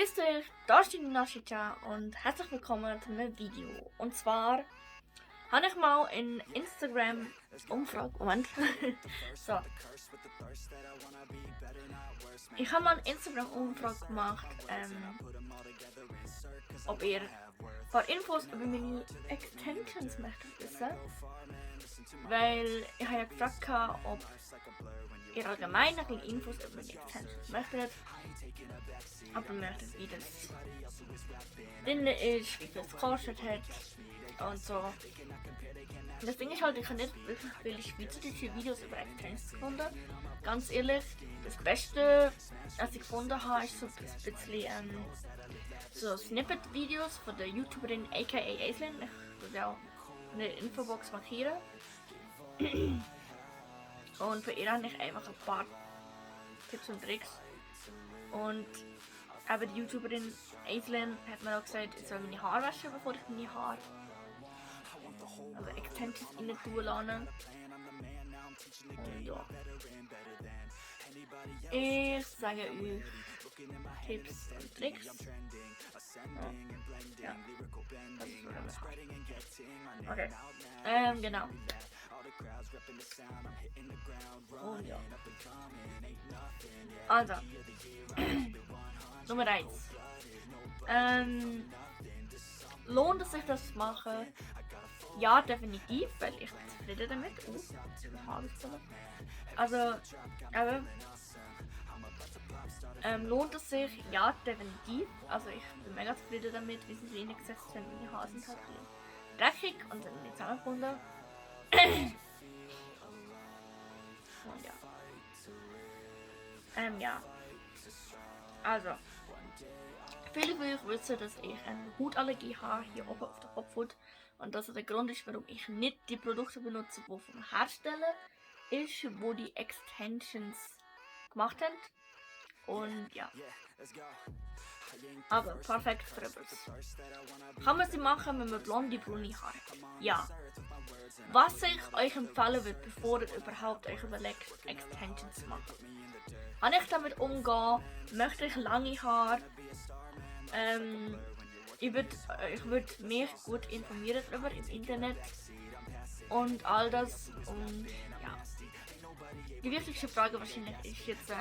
Grüß dich, da ist die Nashita und herzlich willkommen zu einem Video. Und zwar habe ich mal in Instagram Umfrage. Moment. So. Ich habe mal eine Instagram Umfrage gemacht, ob ihr ein paar Infos über meine Extensions möchtet wissen. Weil ich habe ja gefragt, ob ihr allgemein ein bisschen Infos über meine Extensions möchtet. Aber möchtet, wie das drin ist, wie viel es gekostet hat und so. Und das Ding ist halt, ich habe nicht wirklich viele schweizerische Videos über Extensions gefunden. Ganz ehrlich, das Beste, was ich gefunden habe, ist so ein bisschen so Snippet-Videos von der YouTuberin aka Aislinn. Ich werde auch in der Infobox markieren. Und für ihr habe ich einfach ein paar Tipps und Tricks. Und aber die YouTuberin Aislinn hat mir auch gesagt, ich soll meine Haare waschen, bevor ich meine Haare also Extensions rein tun lasse. Und ja. Ich sage euch Tipps und Tricks. Ja. Das ist nur damit Haar. Okay. Genau. Und ja. Also. Nummer 1. Lohnt es sich das zu machen? Ja, definitiv, weil ich bin zufrieden damit. Also, lohnt es sich? Ja, definitiv. Also ich bin mega zufrieden damit, wie sie es reingesetzt haben. Meine Haare sind halt ein bisschen dreckig und sind nicht zusammengebunden. Und ja. Ja. Also. Viele von euch wissen, dass ich eine Hautallergie habe, hier oben auf der Kopfhaut. Und das ist der Grund ist, warum ich nicht die Produkte benutze, die vom Hersteller ist, wo die Extensions gemacht haben. Und ja. Aber perfekt für etwas. Kann man sie machen, wenn man blonde, braune Haare hat? Ja. Was ich euch empfehlen würde, bevor ihr überhaupt euch überlegt, Extensions zu machen. Kann ich damit umgehen? Möchte ich lange Haare? Ich würd mich gut informieren darüber im Internet und all das. Und ja. Die wichtigste Frage wahrscheinlich ist jetzt,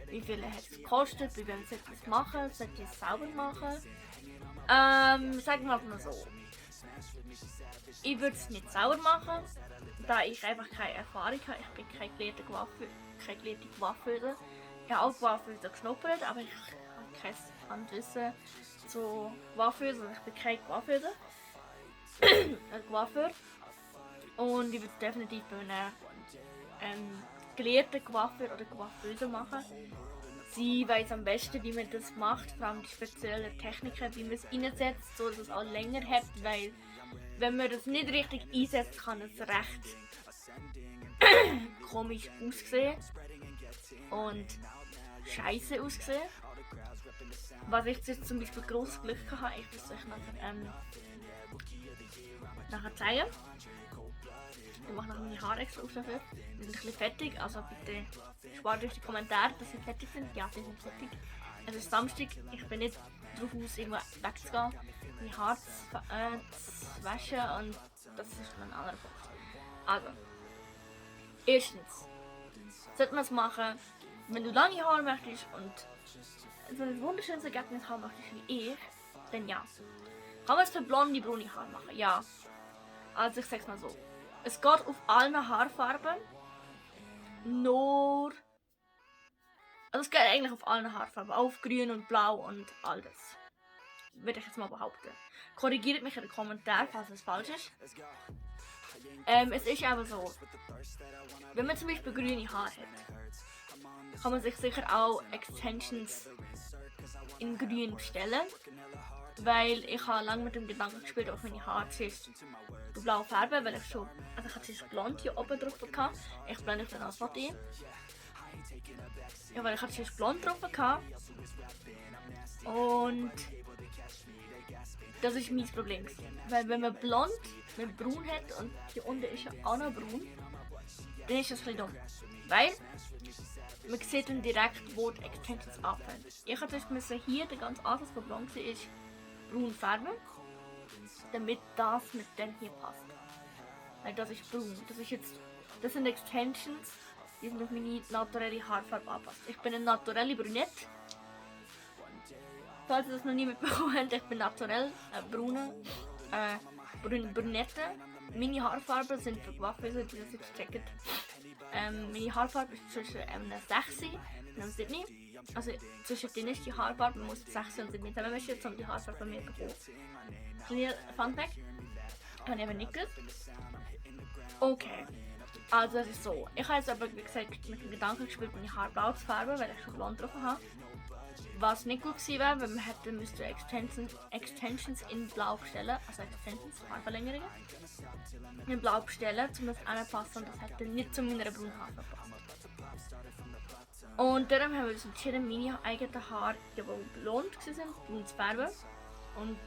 wie viel hat es gekostet, wie wem sollte ich es machen, sollte ich es sauber machen? Sagen wir mal so. Ich würde es nicht sauber machen, da ich einfach keine Erfahrung habe. Ich bin kein gelehrter Coiffeuse. Ich habe auch Coiffeuse geschnuppert, aber ich habe kein Handwissen zu Coiffeuse. Also ich bin kein Coiffeuse. Coiffeur. Und ich würde es definitiv bei einem gelehrten Coiffeur oder Coiffeuse machen. Sie weiß am besten, wie man das macht, vor allem die speziellen Techniken, wie man es einsetzt, so dass es auch länger hat, weil wenn man das nicht richtig einsetzt, kann es recht komisch aussehen und scheiße aussehen. Was ich jetzt zum Beispiel grosses Glück hatte, ich muss euch nachher zeigen. Ich mache nachher meine Haare extra auf dafür. Die sind ein bisschen fettig, also bitte spart euch die Kommentare, dass sie fertig sind. Ja, sie sind fertig. Es ist Samstag, ich bin nicht drauf aus, irgendwo wegzugehen, meine Haare zu waschen und das ist ein anderer Punkt. Also, erstens, sollte man es machen, wenn du lange Haare möchtest und so ein wunderschönes Ergebnis haben möchtest wie ich, dann ja. Kann man es für blonde, braune Haare machen? Ja. Also ich sag's mal so. Es geht auf allen Haarfarben. Nur. Also es geht eigentlich auf allen Haarfarben. Auf grün und blau und all das. Würde ich jetzt mal behaupten. Korrigiert mich in den Kommentaren, falls es falsch ist. Es ist aber so. Wenn man zum Beispiel grüne Haare hat, kann man sich sicher auch Extensions in grün bestellen. Weil ich habe lange mit dem Gedanken gespielt, ob meine Haare zuerst blau färben, weil ich schon, also ich hatte zuerst blond hier oben drauf gehabt. Ich blende euch dann als Foto ein. Ja, weil ich hatte zuerst blond drauf gehabt. Und das ist mein Problem. Weil wenn man blond mit braun hat und hier unten ist ja auch noch braun, dann ist das ein bisschen dumm. Weil man sieht dann direkt, wo die Extensions anfangen. Ich habe zum Beispiel hier den ganzen Ansatz von blond ist braun färben, damit das mit dem hier passt. Weil das ist braun. Das sind Extensions, die sind auf meine naturelle Haarfarbe anpasst. Ich bin eine naturelle Brünette. Falls ihr das noch nie mitbekommen habt, ich bin naturell Brünette. Meine Haarfarben sind für Coiffeuse, die das jetzt checken. Meine Haarfarbe ist zwischen einer 6 und einem 7. Also zwischen denen ist die Haarfarbe, man muss 6 und 7 zusammenmischen, um die Haarfarbe von mir zu bekommen. Kleiner Funfact, habe ich aber nicht gewusst. Okay, also es ist so. Ich habe jetzt aber, wie gesagt, mit dem Gedanken gespielt, meine Haare blau zu färben, weil ich schon blond drauf habe. Was nicht gut gewesen wäre, weil man hätte Extensions in blau bestellen, also Extensions, Haarverlängerungen, in blau bestellen, um das anzupassen, und das hätte nicht zu meiner braunen Haarfarbe gepasst. Und darum haben wir uns entschieden, meine eigenen Haare, die blond waren, braun zu färben. Und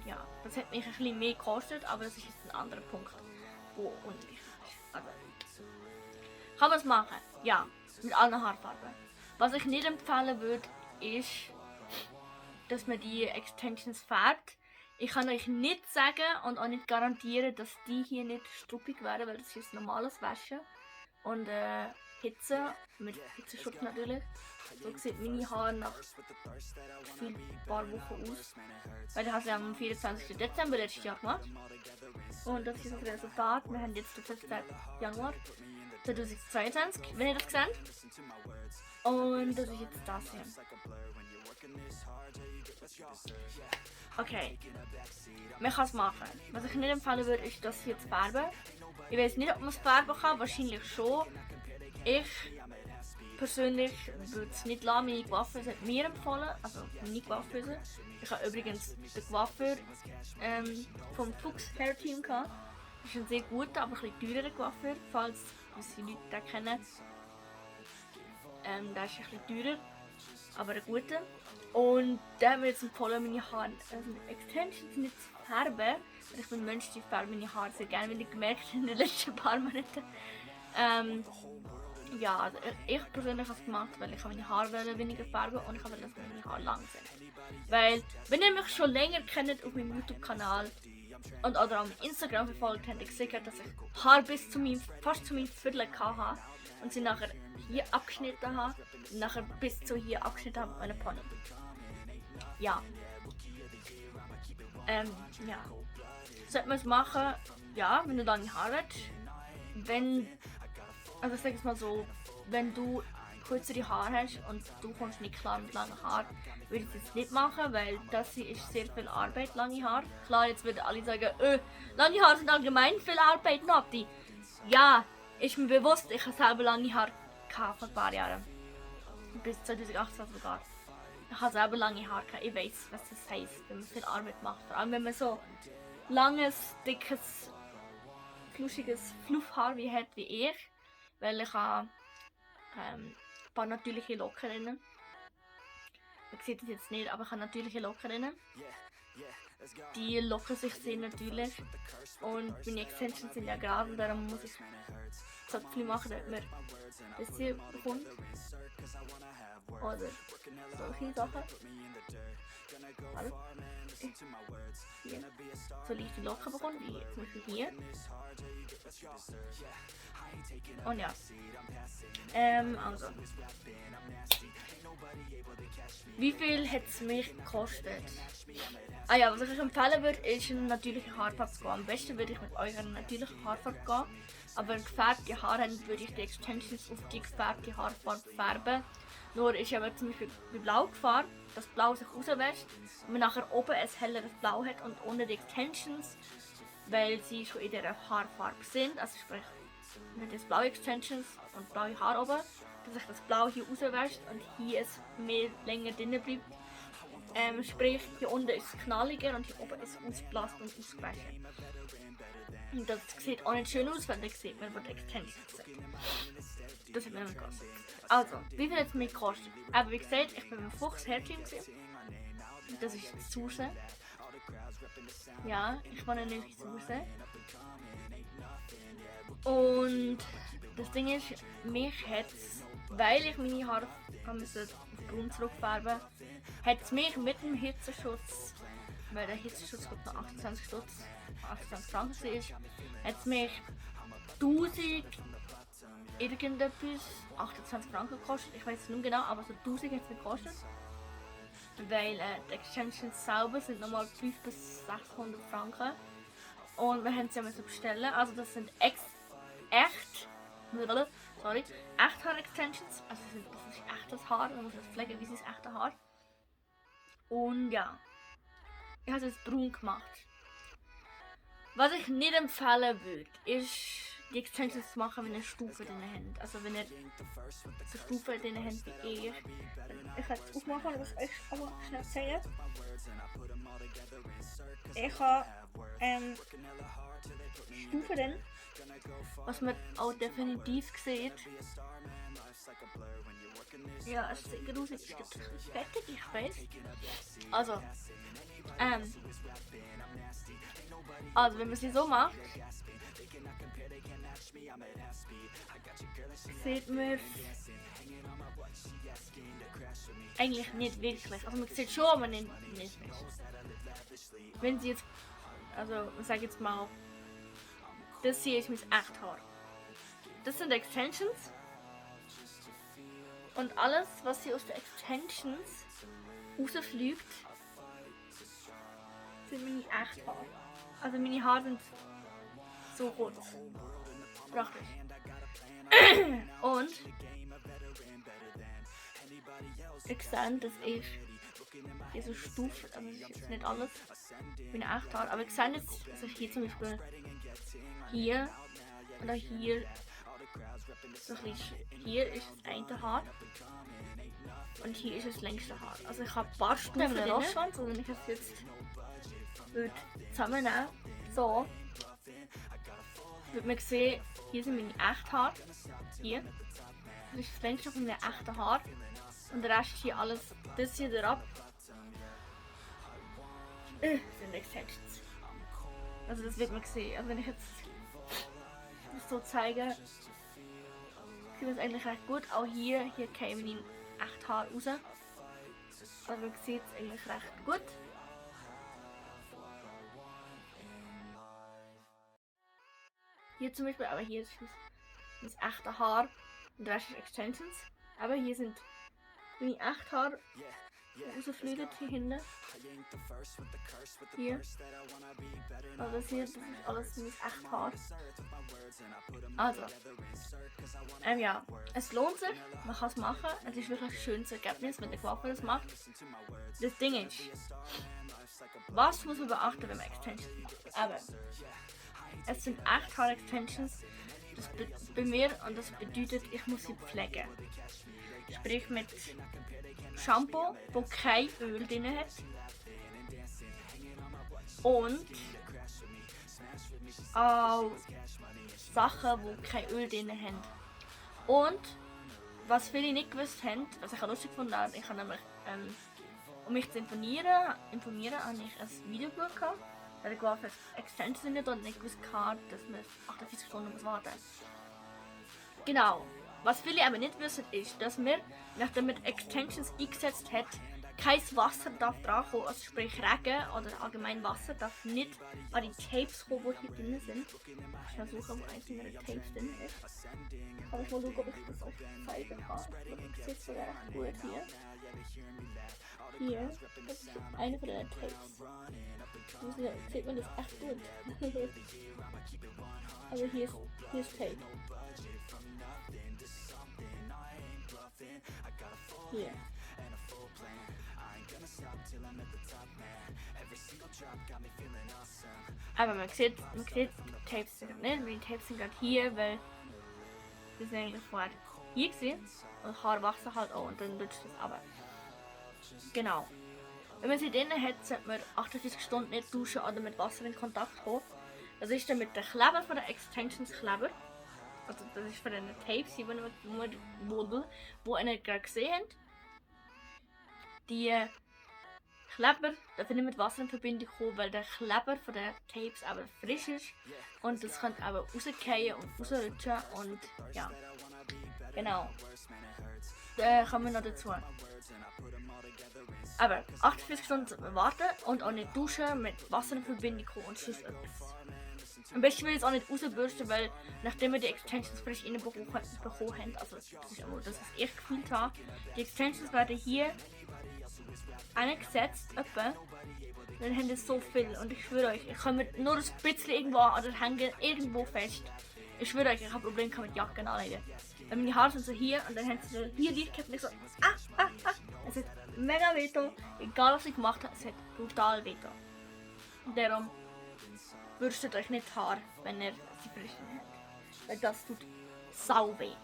ja, das hat mich ein bisschen mehr gekostet, aber das ist jetzt ein anderer Punkt, wo unwichtig ist. Also, kann man es machen? Ja, mit allen Haarfarben. Was ich nicht empfehlen würde, ist, dass man die Extensions färbt. Ich kann euch nicht sagen und auch nicht garantieren, dass die hier nicht struppig werden, weil das ist normales Waschen. Und Hitze, mit Hitzeschutz natürlich. So sieht meine Haare nach ein paar Wochen aus. Weil ich habe sie am 24. Dezember letztes Jahr gemacht. Und das ist das Resultat. Wir haben jetzt den 15. Januar 2022, wenn ihr das seht. Und das ist jetzt das hier. Okay, man kann es machen. Was ich nicht empfehlen würde, ist das hier zu färben. Ich weiß nicht, ob man es färben kann, wahrscheinlich schon. Ich persönlich würde es nicht lassen. Meine Coiffeuse hat mir empfohlen, also meine Coiffeuse. Ich habe übrigens den Coiffeur vom Fuchs Hair Team gehabt. Das ist ein sehr guter, aber ein bisschen teurer Coiffeur, falls die Leute den kennen. Der ist ein bisschen teurer, aber ein guter. Und der hat mir jetzt empfohlen, meine Haare mit Extensions nicht zu färben. Ich bin ein Mensch, die färbt meine Haare sehr gerne, wie ich gemerkt habe in den letzten paar Monaten. Ja, also ich persönlich habe es gemacht, weil ich meine Haare weniger färben und ich habe dass meine Haare lang sind. Weil, wenn ihr mich schon länger kennt auf meinem YouTube-Kanal und oder auf Instagram verfolgt habt, ich sehe, dass ich Haare bis zu fast zu meinem Viertel hatte und sie nachher hier abgeschnitten habe und nachher bis zu hier abgeschnitten habe mit meiner Pony. Ja. Ja. Sollte man es machen, ja, wenn du lange Haare hast. Also ich sage es mal so, wenn du kürzere Haare hast und du kommst nicht klar mit langen Haaren, würde ich es jetzt nicht machen, weil das hier ist sehr viel Arbeit, lange Haare. Klar, jetzt würden alle sagen, lange Haare sind allgemein viel Arbeit, Nati. Ja, ist mir bewusst, ich habe selber lange Haare gehabt vor ein paar Jahren. Bis 2018 sogar. Ich habe selber lange Haare gehabt. Ich weiß, was das heisst, wenn man viel Arbeit macht. Vor allem wenn man so langes, dickes, fluschiges Fluffhaar hat wie ich. Weil ich habe ein paar natürliche Locken drin. Man sieht das jetzt nicht, aber ich habe natürliche Locken drin. Die lockern sich sehr natürlich. Und meine Extensions sind ja gerade, darum muss ich Zöpfchen machen, damit man das hier bekommt. Oder solche Sachen. Also, hier. So leichte Locken bekommen, wie zum Beispiel hier. Und ja. Also. Wie viel hat es mich gekostet? Ah ja, was ich euch empfehlen würde, ist eine natürliche Haarfarbe zu gehen. Am besten würde ich mit eurer natürlichen Haarfarbe gehen. Aber wenn ihr gefärbte Haare habt, würde ich die Extensions auf die gefärbte Haarfarbe färben. Nur ist aber zum Beispiel bei Blau gefärbt, dass Blau sich rauswäscht und man nachher oben ein helleres Blau hat und ohne die Extensions, weil sie schon in dieser Haarfarbe sind, also sprich mit den blauen Extensions und blaue Haare oben, dass sich das Blau hier rauswäscht und hier es mehr länger drin bleibt. Sprich, hier unten ist es knalliger und hier oben ist es ausgeblasen und ausgewaschen. Und das sieht auch nicht schön aus, weil das sieht man, wo die Extensions sind. Das hat mir immer gekostet. Also, wie viel hat es mir gekostet? Aber wie gesagt, ich bin beim Fuchs Hair Team. Das ist das Hause. Ja, ich wohne nämlich zu Hause. Und das Ding ist, mich hat's, weil ich meine Haare auf braun zurückfärben, hat es mich mit dem Hitzeschutz, weil der Hitzeschutz noch 28 Franken ist, hat es mich 1000 irgendetwas 28 Franken gekostet. Ich weiß es nicht genau, aber so 1000 hat es gekostet. Weil die Extensions selber sind nochmal 500 bis 600 Franken. Und wir haben sie ja bestellen. Also das sind echt Haar-Extensions. Also das ist echtes Haar, man muss das pflegen wie das echte Haar. Und ja, ich habe es jetzt braun gemacht. Was ich nicht empfehlen würde, ist die Extensions zu machen, wenn ihr Stufen drin habt. Also wenn ihr so Stufen drin habt wie ich. Ich kann es aufmachen, das euch aber schnell zeigen. Ich habe Stufen drin, was man auch definitiv sieht. Ja, es sieht gruselig aus, es gibt fettig, ich weiß. Also wenn man sie so macht, sieht man eigentlich nicht wirklich. Also man sieht schon, aber nicht wirklich. Wenn sie jetzt, also ich sage jetzt mal, das hier ist mein echtes Haar. Das sind Extensions. Und alles, was hier aus den Extensions rausfliegt, sind meine echten Haare. Also meine Haare sind so kurz. Praktisch. Und ich sehe, dass ich diese Stufen, also das ist jetzt nicht alles meine echten Haare, aber ich sehe jetzt, dass ich hier zum Beispiel hier oder hier so ein bisschen, hier ist das eine Haar und hier ist das längste Haar. Also ich habe ein paar Stufen drin, also wenn ich es jetzt zusammennehmen, so, wird man sehen, hier sind meine echten Haare, hier, das ist das längste von meinen echten Haaren und der Rest ist hier alles, das hier drauf, sind Extensions. Also das wird man sehen, also wenn ich jetzt das so zeige, sieht man es eigentlich recht gut, auch hier kämen meine echten Haare raus, also man sieht es eigentlich recht gut. Hier zum Beispiel, aber hier ist mein echte Haar und der Rest ist Extensions. Aber hier sind meine echten Haare rausfliegen, hier hinten. Hier. Also das hier, das ist alles mein echtes Haar. Also, ja, es lohnt sich, man kann es machen. Es ist wirklich ein schönes Ergebnis, wenn der Coiffeur das macht. Das Ding ist, was muss man beachten, wenn man Extensions macht? Aber es sind 8 Haar-Extensions bei mir und das bedeutet, ich muss sie pflegen. Sprich mit Shampoo, wo kein Öl drin hat. Und auch Sachen, wo kein Öl drin haben. Und was viele nicht gewusst haben, was ich auch lustig fand, ich habe nämlich, um mich zu informieren, habe ich ein Video geschaut. Weil ich war für Extensions in und nicht gewusst, dass man 48 Stunden muss warten. Genau. Was viele aber nicht wissen ist, dass man, nachdem man Extensions eingesetzt hat, kein Wasser darf dran kommen, also sprich Regen oder allgemein Wasser darf nicht an die Tapes kommen, die hier drin sind. Ich kann suchen, wo eins meiner Tapes drin ist. Kann ich mal schauen, ob ich das euch zeigen kann. Ich sehe es sogar recht gut hier. Hier, das ist eine von den Tapes. Hier sieht man das echt gut. Also hier ist Tape. Hier. Aber man sieht die Tapes nicht. Die Tapes sind gerade hier, weil wir sind eigentlich vorher hier gesehen und Haar wachsen halt auch und dann lutscht das aber. Genau. Wenn man sie drinnen hat, sollte man 48 Stunden nicht duschen oder mit Wasser in Kontakt kommen. Das ist dann mit dem Kleber von der Extensions Kleber. Also das ist von den Tapes, die ihr gerade gesehen habt. Die Kleber darf nicht mit Wasser in Verbindung kommen, weil der Kleber von den Tapes aber frisch ist und das könnte aber rausfallen und rausrutschen und ja, genau. Kommen wir noch dazu. Aber 48 Stunden warten und auch nicht duschen, mit Wasser in Verbindung kommen und sonst etwas. Am besten will ich es auch nicht rausbürsten, weil nachdem wir die Extensions frisch reinbekommen haben, also das ist auch das, was ich gefühlt habe, die Extensions werden hier eingesetzt, etwa, dann haben das so viel und ich schwöre euch, ich komme nur ein bisschen irgendwo an oder hängen irgendwo fest. Ich schwöre euch, ich habe Probleme mit Jacken anlegen. Weil meine Haare sind so hier und dann haben sie so hier liegt und ich so Es hat mega wehgetan, egal was ich gemacht habe, es hat brutal wehgetan. Darum bürstet euch nicht die Haare, wenn ihr sie frisch habt. Weil das tut sau weh.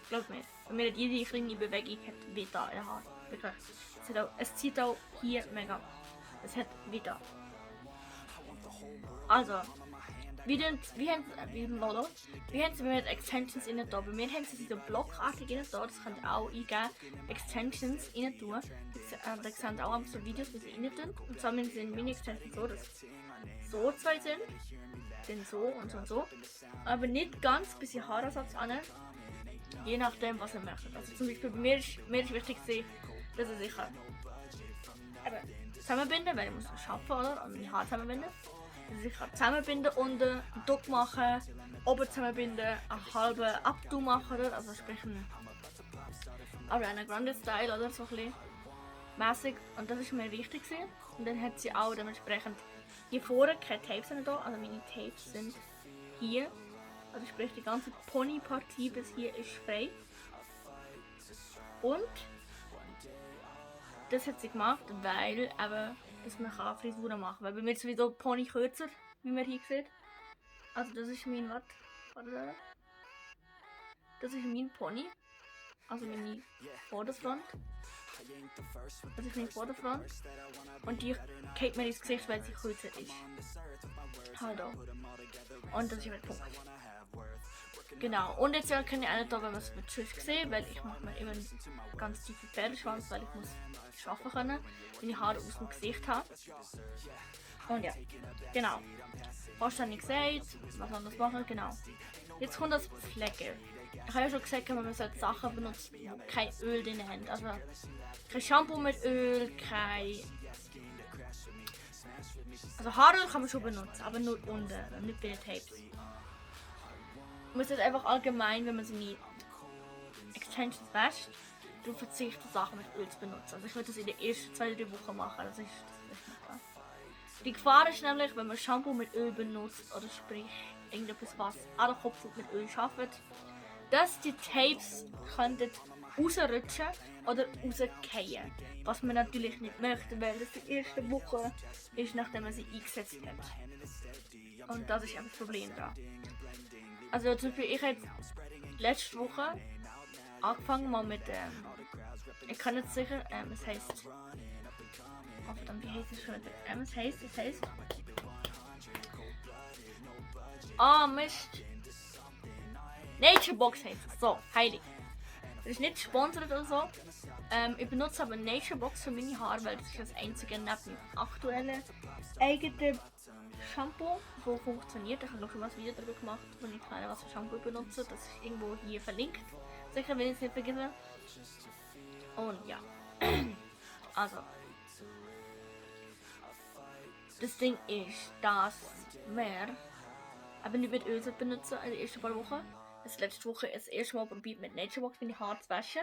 Glaubt mir, wenn mir jede kleine Bewegung hat wehgetan in den Haaren. Wirklich. Es zieht auch hier mega. Es hat wehgetan. Also, wie haben sie mit Extensions rein da? Bei mir haben sie so blockartig rein da, das könnt ihr auch eingeben, Extensions rein tun. Da seht ihr auch so Videos, wie sie rein tun. Und zwar sind meine Extensions so, dass so zwei sind, dann so und so und so. Aber nicht ganz bis ihr Haaransatz an. Je nachdem, was ihr möchtet. Also zum Beispiel bei mir ist wichtig, dass ihr sicher zusammenbinden, weil ich muss arbeiten, oder? Und meine Haare zusammenbinden. Dass ich zusammenbinden unten, einen Druck machen, oben zusammenbinden, einen halben Abdu machen, oder? Also sprich einen Ariana Grande Style oder so ein bisschen mäßig. Und das ist mir wichtig gewesen. Und dann hat sie auch dementsprechend hier vorne keine Tapes da, also meine Tapes sind hier. Also sprich die ganze Pony-Partie bis hier ist frei. Und das hat sie gemacht, weil eben, dass man Frisuren machen kann. Weil bei mir ist sowieso Pony kürzer, wie man hier sieht. Also das ist mein, warte. Das ist mein Pony. Also meine Vorderfront. Das ist meine Vorderfront. Und die geht mir ins Gesicht, weil sie kürzer ist. Hallo. Und das ist mein Punkt. Genau. Und jetzt kann ich auch nicht da, wenn man es mit Schiff sehen, weil ich mache mir immer einen ganz tiefen Pferdeschwanz, weil ich muss arbeiten können, wenn ich Haare aus dem Gesicht habe. Und ja, genau. Hast du nicht gesagt, was anderes machen? Genau. Jetzt kommt das Pflege. Ich habe ja schon gesagt, man sollte Sachen benutzen, die kein Öl drin haben. Also kein Shampoo mit Öl, kein... Also Haaröl kann man schon benutzen, aber nur unten, nicht bei den Tapes. Man muss einfach allgemein, wenn man seine Extensions wäscht, darauf verzichten, Sachen mit Öl zu benutzen. Also ich würde das in den ersten 2-3 Wochen machen, das ist klar. Die Gefahr ist nämlich, wenn man Shampoo mit Öl benutzt oder sprich irgendetwas, was an der Kopfhaut mit Öl schafft, dass die Tapes könnten rausrutschen oder rausfallen. Was man natürlich nicht möchte, weil das die erste Woche ist, nachdem man sie eingesetzt hat. Und das ist einfach das Problem da. Also zum Beispiel, ich habe letzte Woche angefangen mal mit, ich kann nicht sicher, es heisst, oh verdammt, wie heisst es schon? Es heisst, Mist, Naturebox heisst es, so, heilig. Das ist nicht gesponsert oder so, ich benutze aber Naturebox für meine Haare, weil das ist das einzige neben dem aktuellen eigenen Shampoo, das funktioniert. Ich habe schon mal ein Video darüber gemacht, wo ich keine was für Shampoo benutze. Das ist irgendwo hier verlinkt. Sicher, wenn ich es nicht vergesse. Und ja. Also. Das Ding ist, dass wir aber nicht mit Öl benutzen in den ersten paar Wochen. Das letzte Woche das erste Mal probiert mit Naturebox meine Haare zu waschen.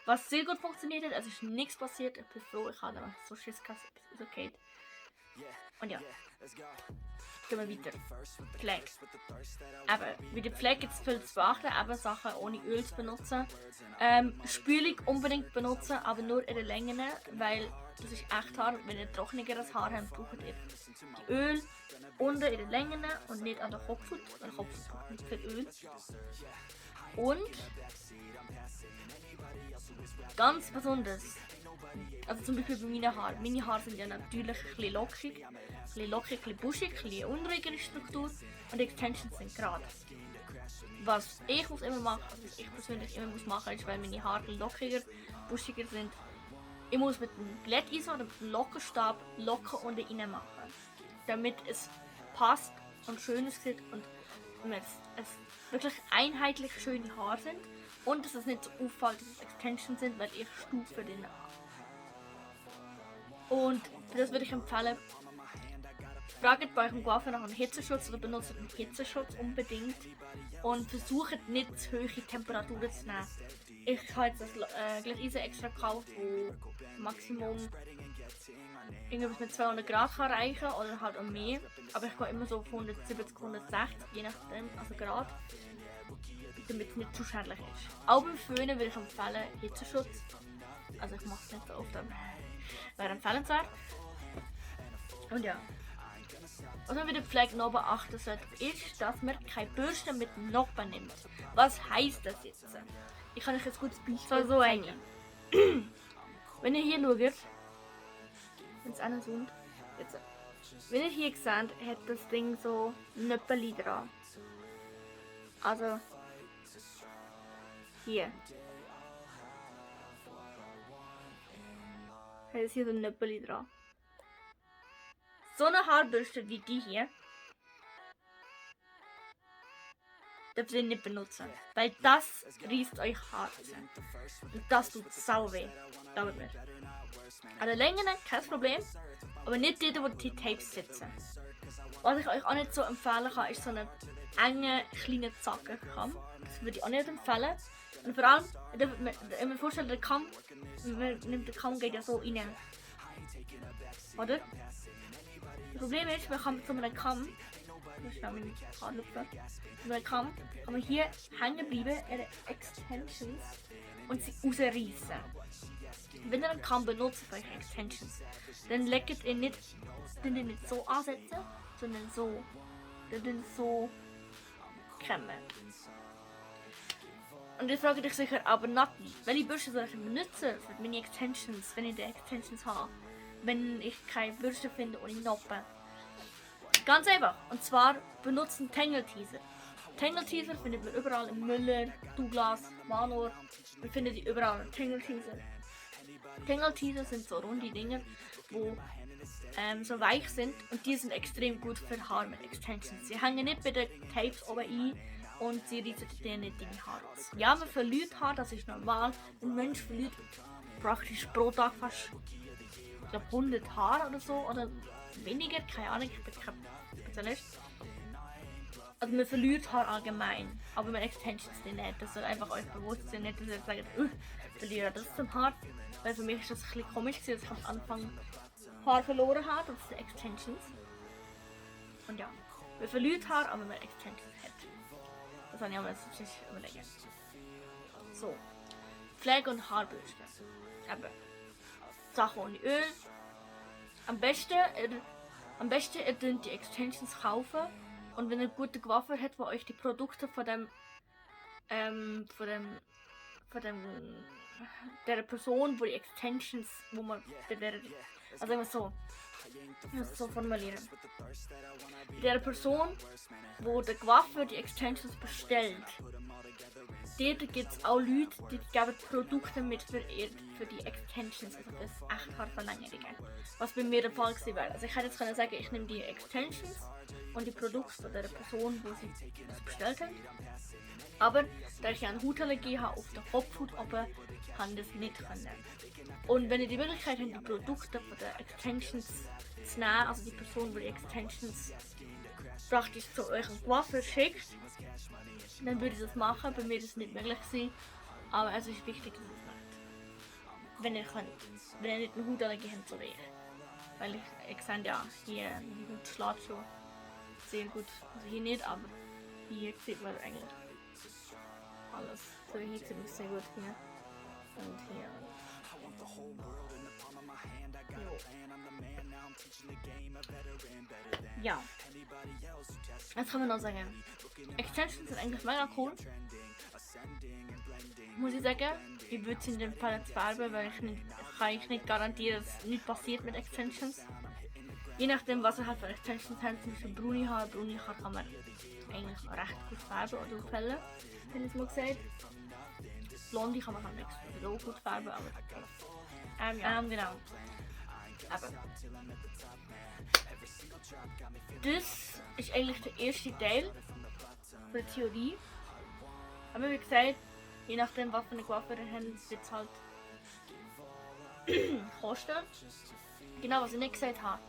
Was sehr gut funktioniert hat. Es ist nichts passiert. Ich bin froh, ich habe dann so Schiss gehabt, es ist okay. Und ja. Gehen wir weiter. Pflege. Aber bei der Pflege jetzt viel zu beachten, eben Sachen ohne Öl zu benutzen. Spülung unbedingt benutzen, aber nur in den Längen, weil das ist echt hart. Wenn ihr trockeneres Haar habt, braucht ihr die Öl unten in den Längen und nicht an der Kopfhaut, weil der Kopfhaut braucht nicht viel Öl. Und ganz besonders, also zum Beispiel bei meinen Haaren. Meine Haare sind ja natürlich ein bisschen lockig, ein bisschen buschig, ein bisschen unruhigere Struktur und die Extensions sind gerade. Was ich muss immer machen, also was ich persönlich immer muss machen, ist, weil meine Haare lockiger, buschiger sind, Ich muss mit dem Glätteisen oder mit dem Lockerstab locker unten rein machen, damit es passt und schön aussieht und es wirklich einheitlich schöne Haare sind und dass es nicht so auffällt, dass es Extensions sind, weil ich stufe den an. Und das würde ich empfehlen. Fragt bei eurem Coiffeur nach einem Hitzeschutz oder benutzt einen Hitzeschutz unbedingt und versucht nicht zu hohe Temperaturen zu nehmen. Ich habe jetzt das Glätteisen extra gekauft, wo Maximum irgendwas mit 200 Grad kann reichen oder halt auch mehr. Aber ich gehe immer so von 170, 160, je nachdem, also Grad, damit es nicht zu schädlich ist. Auch beim Föhnen würde ich empfehlen Hitzeschutz. Also ich mache es nicht so oft, aber wäre empfehlenswert. Und ja. Was man bei der Pflege noch beachten sollte, ist, dass man keine Bürste mit Noppen nimmt. Was heisst das jetzt? Ich kann euch jetzt kurz Beispiel so eine. Wenn ihr hier schaut, wenn es einer zoomt, jetzt. Wenn ihr hier seht, hat das Ding so Nöppeli dran. Also hier. Hat es hier so ein Nöppeli dran. So eine Haarbürste wie die hier dürft ihr nicht benutzen, weil das reißt euch Haare. Und das tut sau weh, glaubt mir. An der Länge kein Problem, aber nicht dort, wo die Tapes sitzen. Was ich euch auch nicht so empfehlen kann, ist so eine enge, kleine Zackenkamm. Das würde ich auch nicht empfehlen. Und vor allem, ihr müsst vorstellen, der Kamm, der Kamm geht ja so rein. Oder? Das Problem ist, man kann mit so einem Kamm, ich schnell meine Haarlüpfe, mit einem Kamm kann man hier hängen bleiben, ihre Extensions, und sie rausreißen. Wenn ihr einen Kamm benutzt für eure Extensions, dann legt ihr nicht so ansetzen, sondern so. Dann so kämmen. Und jetzt fragt euch sicher, aber Nati, welche Bürste soll ich benutzen für meine Extensions, wenn ich die Extensions habe? Wenn ich keine Bürste finde ohne Noppen. Ganz einfach. Und zwar benutzen Tangle Teaser. Tangle Teaser findet man überall im Müller, Douglas, Manor. Man findet die überall. Tangle Teaser. Tangle Teaser sind so runde Dinge, wo so weich sind und die sind extrem gut für Haare mit Extensions. Sie hängen nicht bei den Tapes oben ein und sie reißen dir nicht in die Haare aus. Ja, man verliert Haar, das ist normal. Ein Mensch verliert praktisch pro Tag fast, ich glaube, 100 Haare oder so, oder weniger, keine Ahnung, ich bin kein Spezialist. Also man verliert Haar allgemein, aber mit Extensions nicht. Das soll einfach euch bewusst sein, nicht, dass ihr sagt, ich verliere das zum Haar. Weil für mich ist das ein bisschen komisch, dass ich am Anfang Haar verloren habe, das sind Extensions. Und ja, man verliert Haar, aber man Extensions hat. Das habe ich auch mal überlegen. So, Pflege und Haarbürste. Aber Sachen ohne Öl. Am besten ihr könnt die Extensions kaufen und wenn ihr eine gute Coiffeur hat, wo euch die Produkte von der Person, wo die Extensions, wo man also immer so, ich muss es so formulieren. Der Person, wo der Coiffeur die Extensions bestellt, dort gibt es auch Leute, die geben Produkte mit für die Extensions, also für das Echthaarverlängerungen. Was bei mir der Fall gewesen wäre. Also ich hätte jetzt können sagen, ich nehme die Extensions und die Produkte von der Person, wo sie das bestellt haben. Aber da ich ja eine Hautallergie habe auf der Kopfhaut, aber kann das nicht können. Und wenn ihr die Möglichkeit habt, die Produkte von der Extensions zu nehmen, also die Person, die die Extensions praktisch zu eurem Coiffeur schickt, dann würde ich das machen. Bei mir ist es nicht möglich gewesen, aber es ist wichtig, dass ihr es macht. Wenn ihr könnt. Wenn ihr nicht eine Hautallergie habt, so wie ich. Weil ich sehe ja, hier Hut schlägt schon sehr gut. Also hier nicht, aber hier sieht man eigentlich alles. So hier sieht man sehr gut hier. Und hier. Ja. Was kann man noch sagen? Extensions sind eigentlich mega cool. Muss ich sagen, ich würde es in dem Fall jetzt färben, weil ich nicht garantieren, dass nichts passiert mit Extensions. Je nachdem, was ihr halt für Extensions habt, zum Beispiel braune Haar kann man eigentlich recht gut färben oder aufhellen, wenn ich es mal gesagt. Blonde kann man halt nicht so gut färben, aber Genau. Aber das ist eigentlich der erste Teil der Theorie. Aber wie gesagt, je nachdem was für eine Waffe ihr habt, wird es halt kosten. Genau, was ich nicht gesagt habe.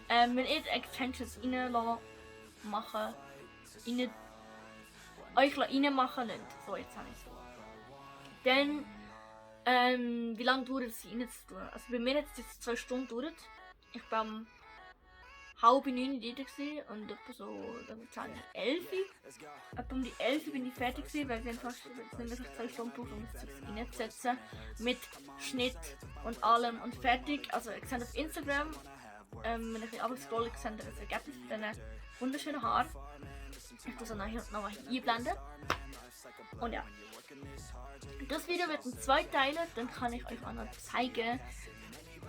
Wenn ihr die Extensions machen euch reinmachen lasst, so jetzt habe ich es. Dann, wie lange dauert es, sie reinzutun? Also bei mir hat es jetzt 2 Stunden gedauert. Ich war um 8:30 dort und etwa so, dann 11. Etwa um die 11 bin ich fertig gewesen, weil sie fast 2 Stunden gebraucht, um es reinzusetzen. Mit Schnitt und allem und fertig. Also ihr seht auf Instagram, wenn ich aber scrolle, seht ihr das Ergebnis von diesen wunderschönen Haaren. Ich tue es nachher noch einblenden. Und ja. Das Video wird in 2 Teile, dann kann ich euch auch noch zeigen,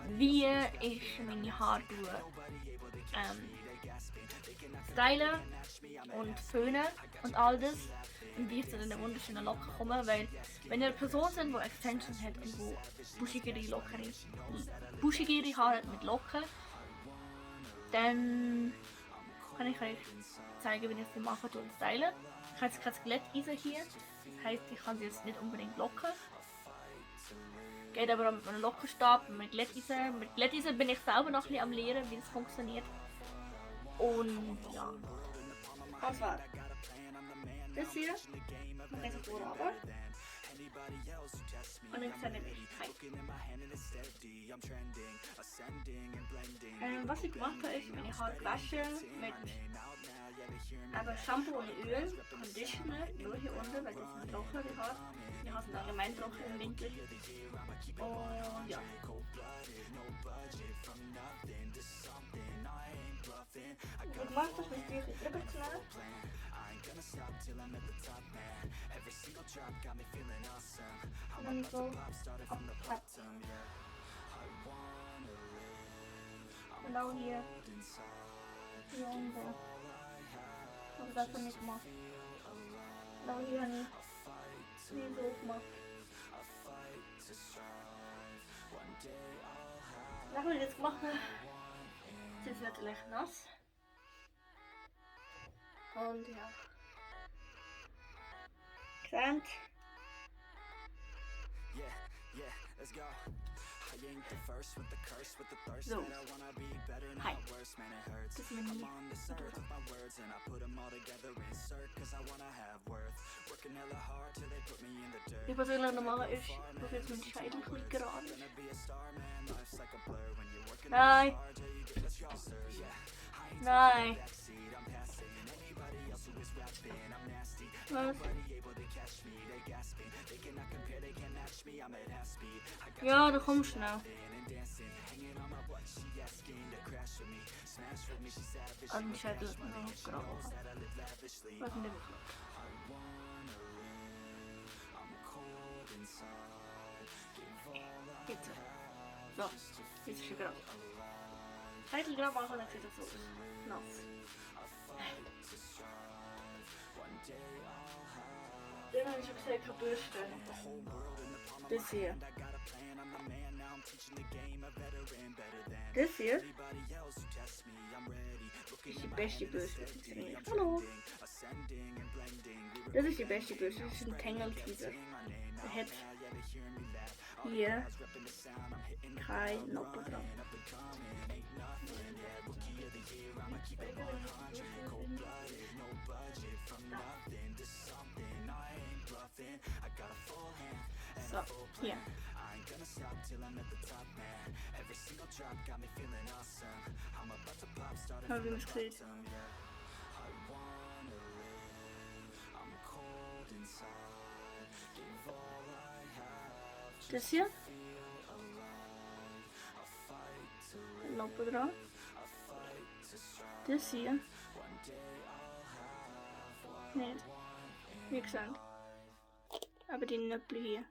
wie ich meine Haare stylen und föhnen und all das. Und wie ich zu den wunderschönen Locken komme, weil wenn ihr eine Person seid, die Extensions hat und wo buschigere Haare hat mit Locken, dann kann ich euch zeigen, wie ich sie mache und stylen. Ich habe jetzt kein Glätteisen hier, das heisst, ich kann sie jetzt nicht unbedingt locken. Geht aber auch mit einem Lockenstab, mit Glätteisen. Mit Glätteisen bin ich selber noch ein bisschen am Lernen, wie das funktioniert. Und ja. Das war das hier. Mache ich vor runter. Und dann sehe ich was ich gemacht habe, ist meine Haare gewaschen mit Shampoo und Öl, Conditioner, nur hier unten, weil das sind trocken die Haare. Die Haare sind allgemein trocken im Winter. Und ja. Was ich gemacht habe, ist die drüber zu nehmen. Und dann so abklappen. Genau hier. Hier unten. Aber das habe ich nicht gemacht. Genau hier habe ich nie so gemacht. Nachdem ich das gemacht habe, ist es natürlich nass. Und ja. Gesehen. So. Hi. Das ist meine Ich persönlich normal ist, dass jetzt mein Scheitel ein bisschen gerade ist. Nein. Nein. Was? Ja, du kommst schnell. An den Schädel noch gerade. Was nicht wirklich. Jetzt. So, jetzt ist er gerade. Schädel gerade machen, dann sieht das so aus. Nass. Den habe ich schon gesagt, keine Bürste. Das hier. Das hier ist die beste Bürste. Hallo. Das ist die beste Bürste. Das ist ein Tangle-Teaser. Der hat hier kein Noppen dran. So, hier. Haben wir es gesehen? Das hier? Noppe dran. Das hier? Nicht. Wie gesagt. Aber die Nöppel hier,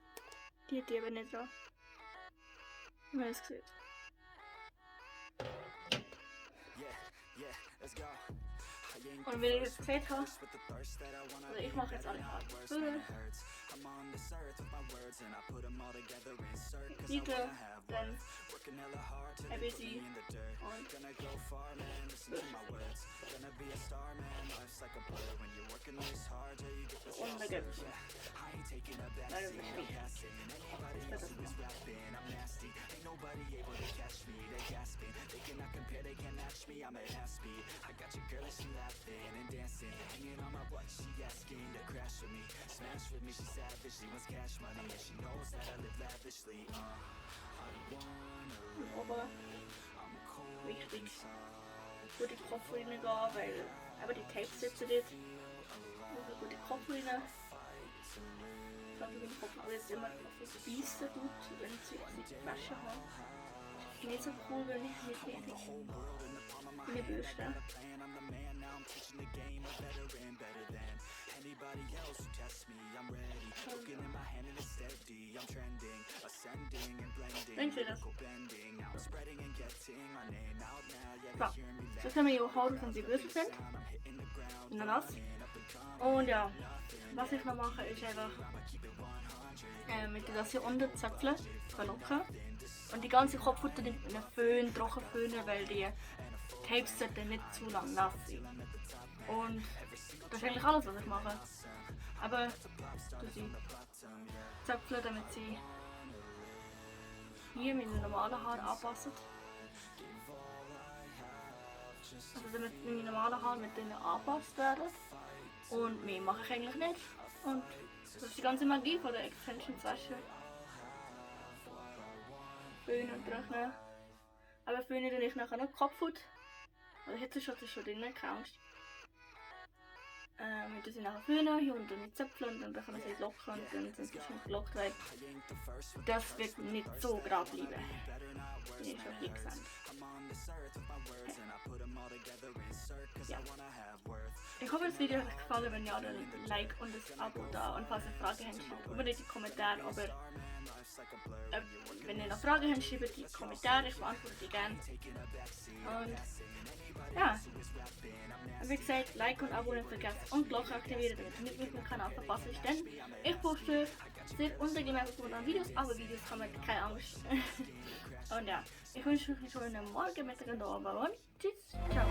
die hat die aber nicht dran. Wenn man es sieht. Und wie ihr jetzt gesehen habt, also ich mache jetzt alle Haare voll. Bitte, dann ein bisschen und dann gibt's leider nicht viel. Ich werde das machen. Aber wichtig, gut die Kopf rein gehen, weil aber die Tapes sitzen dort. Also gut die Kopf rein. Ich glaube, den Kopf alles immer beißen tut, wenn sie die Wäsche haben. Ich finde es nicht so cool, wenn ich nicht richtig in die Bürste. Wenn Sie das. So, jetzt haben wir hier Haut und die Bürste sind. Und dann nass. Und ja, was ich noch mache, ist einfach mit das hier unten zöpfeln, verlocken. Und die ganze Kopfhaut mit einem Föhn, Trockenföhnen, weil die Tapes sollten nicht zu lang nass sein. Und das ist eigentlich alles, was ich mache. Aber sie zöpfeln, damit sie hier meine normalen Haare anpassen. Also damit meine normalen Haare mit denen angepasst werden. Und mehr mache ich eigentlich nicht. Und das ist die ganze Magie von der Extensions-Wäsche. Föhnen und trocknen. Aber föhnen dann ich nachher noch die Kopfhaut. Also jetzt ist das schon drin, keine Angst. Wir sie nachher föhnen, hier unten mit Zöpfeln und dann bekommen sie locker und dann sind sie schon gelockt, weil das wird nicht so gerade bleiben. Bin ich schon hier gesagt. Ja. Ich hoffe, das Video hat euch gefallen. Wenn ja, dann Like und das Abo da. Und falls ihr Fragen habt, schreibt unbedingt in die Kommentare. Aber wenn ihr noch Fragen habt, schreibt die Kommentare. Ich beantworte die gerne. Und ja, wie gesagt, Like und Abo nicht vergessen und Glocke aktivieren, damit ihr nicht meinen Kanal verpasst. Denn ich poste sehr unregelmäßig Videos, aber Videos kann man keine Angst. Und ja, ich wünsche euch einen schönen Morgen, Mittag und Abend und tschüss, ciao.